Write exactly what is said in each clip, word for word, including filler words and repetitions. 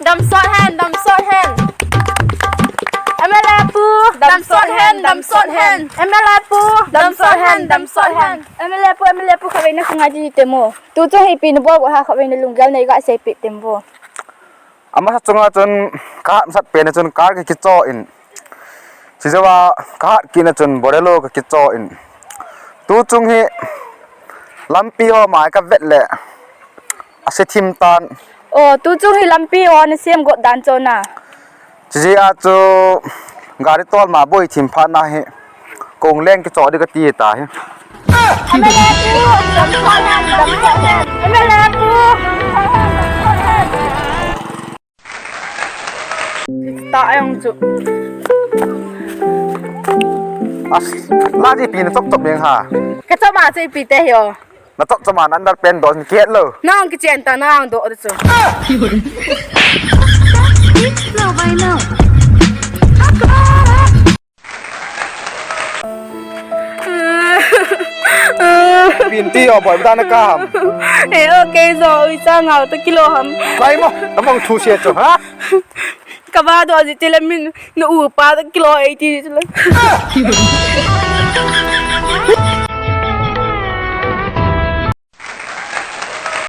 Damsot hen, damsot hen. M L A pu, damsot hen, damsot hen. M L A pu, damsot hen, damsot hen. M L A pu, M L A pu, khatvei na khongai ti tem o. Tu chung hi ipi nabol got ham, khatvei na lunggel nei gasei peh tem o. Amasa chunga chun kahat masat pen chun car kakicho in. Chijouva kahat kit na chun Bolero kakicho in. Tu chung hi lampi ho mai kavet le. Ase thim tan. O, tu chung hi lampi ho nasem got dan chon a. Chijeh a chu gari tol ma boi thim phat na hi. Kong leng kicho ding kati ta hi. M L A pu, damsot hen, damsot hen. M L A pu. Ta ayong chu. As, la ji pi na chop chop ding ha. Ka chop ma chu ipi te hi o. Na chop chop ma na under pen do ni kihet lou. Nang kichen ta nang do chu. Pinti o boy, bida na ka ham. Eh, okay, zo, ui cha ngau ta kilo ham. Lai mo, tamong thu sia chu, ha? Ka ba do ji ti le min, na u pa ta kilo ei ti chu le.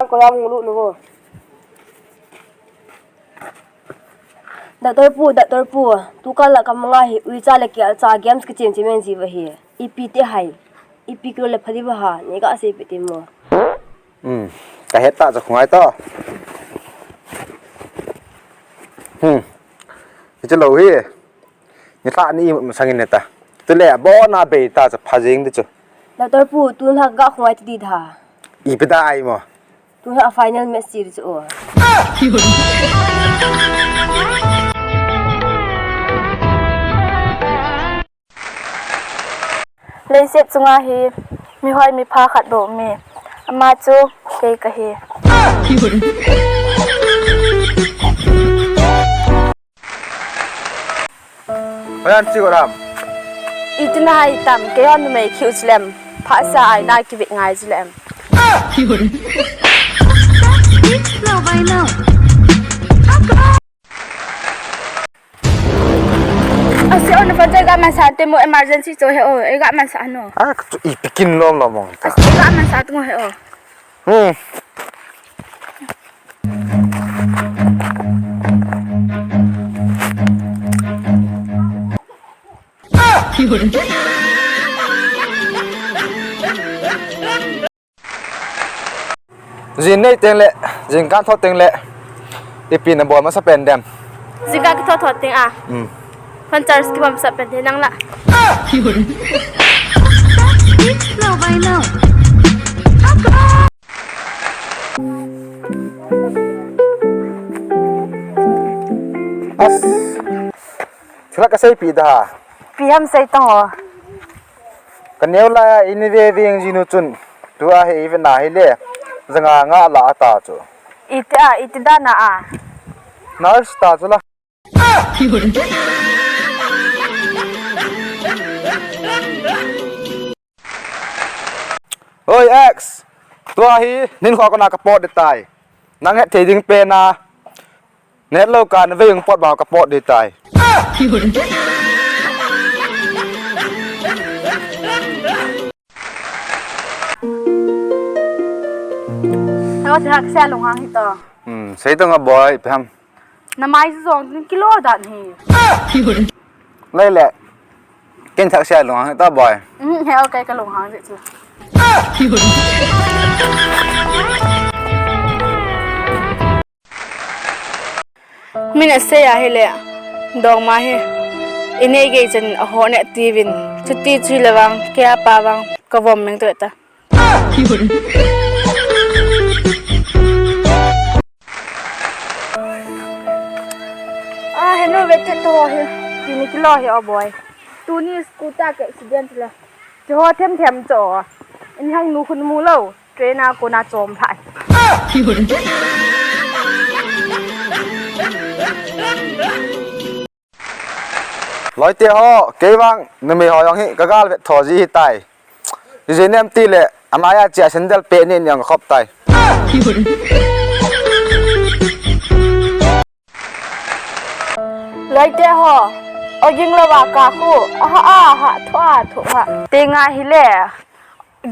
Ko lam ngulu nu bo. Doctor pu, doctor pu, tukal la ka manga hi uicha le kialcha games kichem chem en ji va hi. Ipi te hai. Ipi kilo le phadi va ha. Nei gasei peh tem o. Hmm. Ka het ta cha khongai to. Hmm. Hiche lou hi. Ni lha ni masang in ne ta. Tu le abon a bei ta cha pha jing ti chu. Doctor pu, tu lha ga khongai ti di tha. Ipi ta ai mo. Tu lha final match ti di chu o. Leiset chunga hi mihoi mipha khat bou um e. Ama chu kei kahi. Hoiya chi got ham. Iti na hai tam, kei hon numei khi u chilem. Phasa ai na kivet ngai chilem. Asi o, na phone chu ga mansa te mo, emergency chu he o, e ga mansa no. Ah, chu ipi kin lom lom mong ta. Asi ga mansa tu he o. Hmm. Jin nei teng le, jin kan thot teng le, ipi na bol masa pen dem. Jin kan thot thot teng a. Hmm. Fan charge kibol masa pen dem nang la. As. Thilha ka seipi da. Ipi ham sei tang o. Ka neo lai a ini ve veng jinu chun. Tua hi ive na hi le. Janga nga la ata chu. Iti a, iti da na a. Nurse ta chu la. Oi, ex. Tua hi, nin kho kona ka pot de tai. Nang het thei ding pen a. Net lo ka na vei ung pot ba ka pot de tai. Hello, thilha ka sei a lunghang hih to. Hmm, sei to nga boy, ipi ham. Na mai jong kilo dan hi. Lei le. Ken thak sia lunghang ta boy. Hmm, he okay ka lunghang je chu. Min asei a hile. Dong ma hi. Inei gei chen a ho ne tivin. Chuti chu le vang, kei a pa vang, ka vom meng to ta. Ah, hello, wait to hi. Tuni kilo hi, oh boy. Tuni scooter ka accident la. Cho them them cho. In hang nu khun mu lo. Train a kona chom thai. Loi te ho, kei vang, numei ho jong hi, ka gal vet tho ji hi tai. Ji nem ti le, anai a chia sandal pe ni ni jong khop tai. Loite ho, aging louva ka khu, aha, aha, thua, thua. Te nga hile,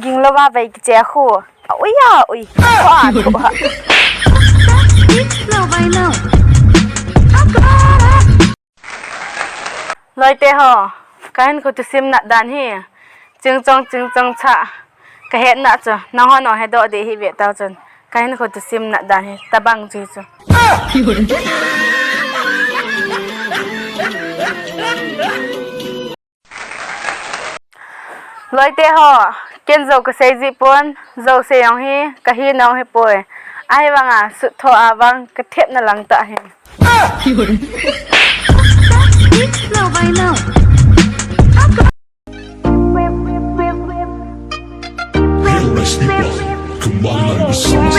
ging louva vei kiche khu, a ui, a ui, thua, thua. Loite ho, kahin khu thusim nat dan hi, chingchong, chingchong cha, kahet na chu, nangho nong hedoh ding hi ve tau chun, kahin khu thusim nat dan hi, tabang chu chu. Loite ho, ken jou kasei ji pon, jou sei jong hi, kahi nong hi poi. Ahivanga, sut tho a vang, kathep na lang ta hi. Hey, all right, people, come on, let me sing.